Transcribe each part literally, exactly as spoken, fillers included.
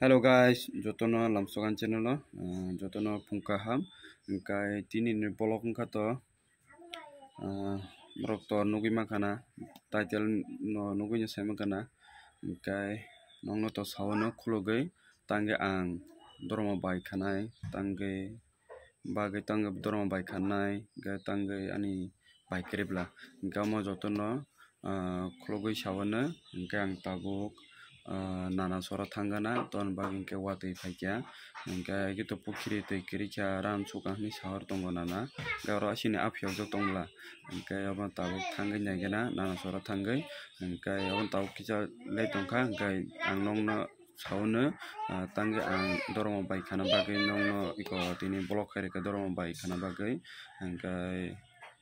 Hello guys, jotono Lamsogan channel o, ah, jotono phung kaham. Hingkai tini ni vlog wngkha to, ah, norok to nugwi mankha na, title no nugwi no sai mankha na. Hingkai nokno to sawano khulugwi tangwi ang dormo bai khanai, tangwi bagwi tangwi dormo bai khanai, hingke tangwi ani bai kwrwi bwla. Hingke omo jotono, ah, khulugwi sawano, hingke ang tabuk, ah, nana sora thangana, toni bagwi hingke watwi phaikha, hingke agi to pukhiri twi kwrwi kha, ram sukha hinwi sahor tongo nana, hingke oro asini aphiyokjak tong bwla, hingke omo tabuk thangwi naigana nana sora thangwi, hingke omo tabuk kisa late tongkha, hingke ang nokno sawano, ah, tangwi ang dormo bai khana bagwi nokno iko tini block khairikha dormo bai khana bagwi, hingke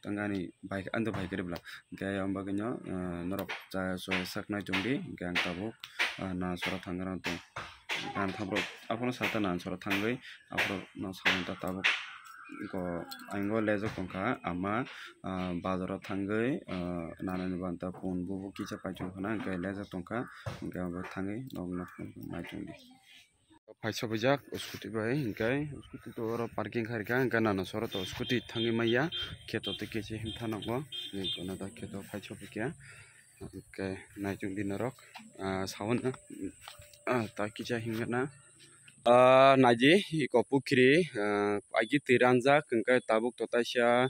tangwi ani bai, ani bai kwrwi bwla, hingke aboni bagwino, ah, norok cha so sak nai chongdi, hingke ang tabuk, ah, nana sora thangwi rw tong, ang thabrok aphano sata nana sora thangwi aphano no sawano ta tabuk. Ko ang o lejak tongkha ama, ah, bazaro thangwi, ah, nanani banta phone bubu kisa paithung khna hingke lejak tongkha hingke abo thangwi nokno naichongdi. Phai sobaijak scooty bai hingke scooty to oro parking khairikha hingke nana soro to scooty thangwi maya kheto tei kisa himtha nango hingke nata kheto phai sobaikha. Hingke naichongdi norok, ah, sawano, ah, ta kisa hingna. Ah, naidi iko pukhiri, ah, agi twi ranjak hingke tabuk to taisa,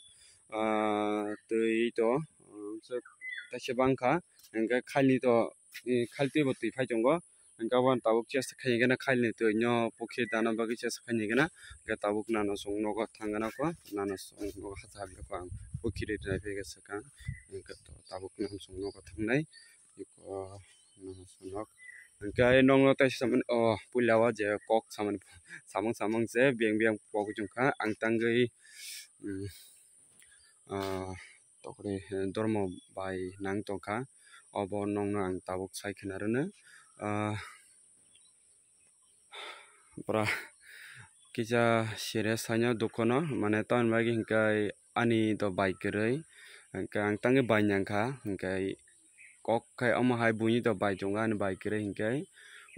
ah, twi to, ah, taisa bangkha hingke khailni to, eh, khailtwi bo twi phai tongo hingke aboni tabuk chesta khai hingke khailni twi no pukhiri dana bagwi chesta khai hingke hingke tabuk nana song nogo thangna ko nana song nogo hacha hamya ko ang pukhiri nai phai khe swkang hingke tabuk nana song nogo thangnai. Iko, nana song nok. Hingke nokno tei samani, oh, puila o je kok samani, samung samung se beng beng pogwi chwngkha. Ang tangwi, mm, ah, tokri, eh, dormo bai nang tongkha. Obo nokno ang tabuk sai khna rwno. Ah, pura kisa serious haino dukhono, mane tamoni bagwi hingke ani to bai kwrwi, hingke ang tangwi bai nangkha, hingke kok khai omo hai buini to bai tongo ani bai kwrwi, hingke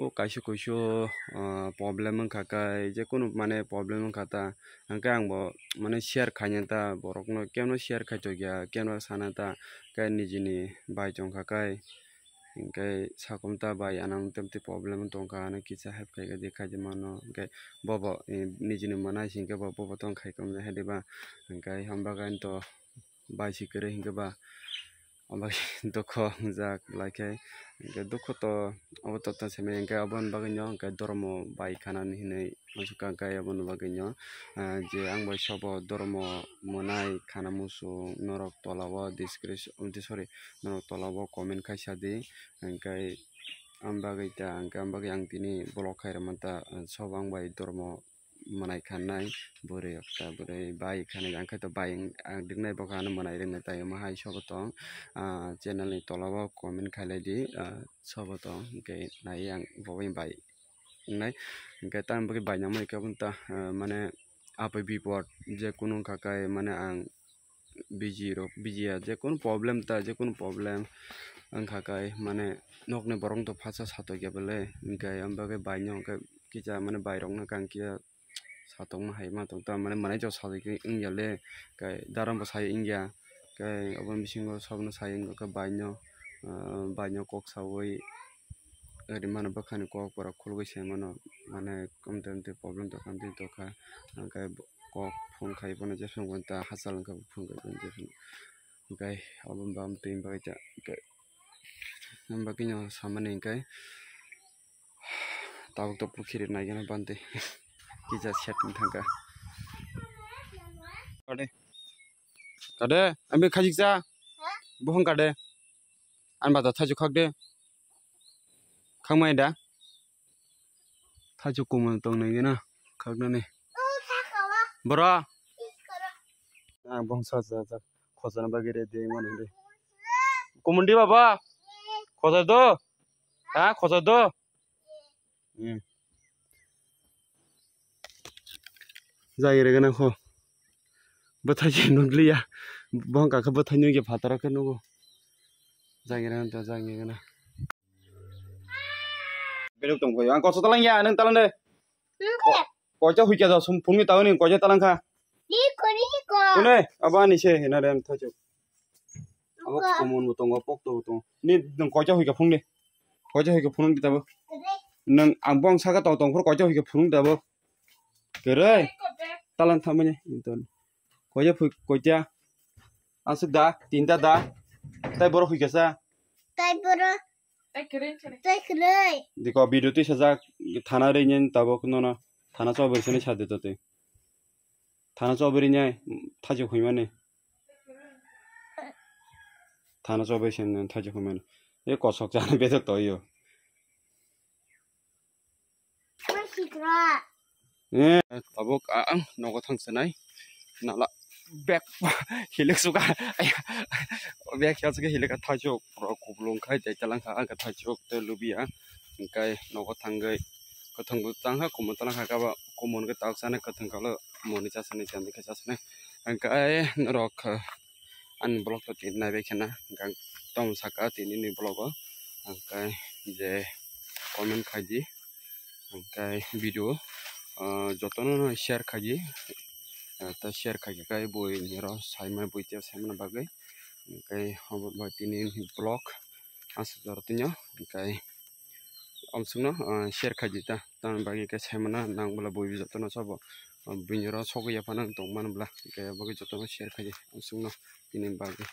o kaisa kuisu, ah, problem wngkha khe, je kunu mane problem wngkha ta, hingke ang bo mane share khaina ta, borokno keno share khai tongya, keno sana ta, khe nijini bai tongkha khe. Hingke sakomta bai anang tei tei problem tongkha, ano kisa help khaikhe di khaidi mano. Hingke bobo, eh, nijini mwnai singkhe bo bobo tong khaikhe mwnai hai diba. Hingke hambagwi to bai si kwrwi hingke ba, obo dukho wngjak laikhe. Hingke dukho to obo to tong simi hingke aboni bagwino hingke dormo bai khanani hinwi. Muchukha khe aboni bagwino, ah, je ang bai sobo dormo mwnai khana muchung norok tola o description, sorry, norok tola o comment khaisa di, hingke ang bagwi ta, hingke ang bagwi ang tini vlog khairokma ta, ah, sobo ang bai dormo mwnai khanai, bwrwi okta bwrwi bai khanai, ang khe to bai ang rwknai bokha ano mwnai rwknai tai omo hai sobo tong, ah, channel ni tola o comment khailai di, ah, sobo tong, hingke nai ang bo bai wngnai. Hingke tamo bagwi bai nangmani khe obo ta, ah, mane apui bipot je kunu wngkha khe mane ang biji rok, biji ya je kunu problem ta, je kunu problem wngkha khe mane nokni borok to phatsa satokya bele, hingke amo bagwi bai no hingke kisa mane bai rok no kang kisa satokma hai ma tong ta mane mwnai jok satokya wngya le, khe daram bo sai wngya, khe obo bisingo sobno sai wngkha khe bai no, ah, bai no kok saui. Rimano bwkhani kok borok khulugwi se mano, mane komtwi komtwi problem tongkha, amtwi tongkha, hwnkhe kok phone khai phano jephru ta hachal wngkha phone khai phano jephru, hwnkhe obo bam twi bagwi ta hwnkhe, hwnkhe samani hwnkhe tabuk tabuk phiri naigwna bantwi kisa set wng thangkha. Kade, kade, ami khajik cha, buphang kade. Ani bata thachu khak de. Khakmai da. Thachu kumun tong nai gana. Khaknani. Bora. Ah, bongsa sa sa. Khosana bagwi re de mano de. Kumun di baba. Khosa do. Ha, khosa do. Hmm. Jagire gana kho. Bwthai se nukliya. Bongkha khe bwthai nukya phataro khe nugo. Jagire gana to jagire gana. Bedok tong koi. Ang koso talang ya, nang talang de. Kocha huika da sum phungi tauni kocha talang kha. Iko, iko. Kune, aba ni se hina den thachu. Abo komon bo tongo, pokto bo tongo. Ni nang kocha huika phung de. Kocha huika phung di tabo. Nang ang bong saka tong tong phur kocha huika phung di tabo. Kere. Talang thamani. Kocha phui kocha. Asuk da, tinta da. Tai borok huika sa. Tai borok. Tai kwrwi. Diko video twi sajak thana ri nyen tabuk nono thana chobri sini sadi to twi. Thana chobri nyai thachi huimani. Thana chobri sini thachi huimani. E kosok chana bedo toyo. Eh, tabuk ang nogo thang sanai. Nala bag hilik suka. Bag hilik suka hilik thajok. Pura kublung khai tai talang kha ang thajok te lubiya. Hingkai nogo thangwi kwthang bo tang kha, kumun talang kha kaba kumun khe tak sana kwthang kalo moni cha sanai chandi khe cha sanai. Hingkai norok ani vlog to tin nai bai khena gang tom saka tini ni vlog o hingkai je comment khai di hingkai video jotono no share khai di ta share khai khe kai bui niro saimai bui tei saimani bagwi hingkai obo bai tini ni vlog aswk jora tini o hingkai omswkno share khai di ta tamoni bagwi khe saimana nang bwla bui jotono sabo bini oro sogwi yaphano tongmani bwla hingkai bagwi jotono share khai di omswkno tini bagwi.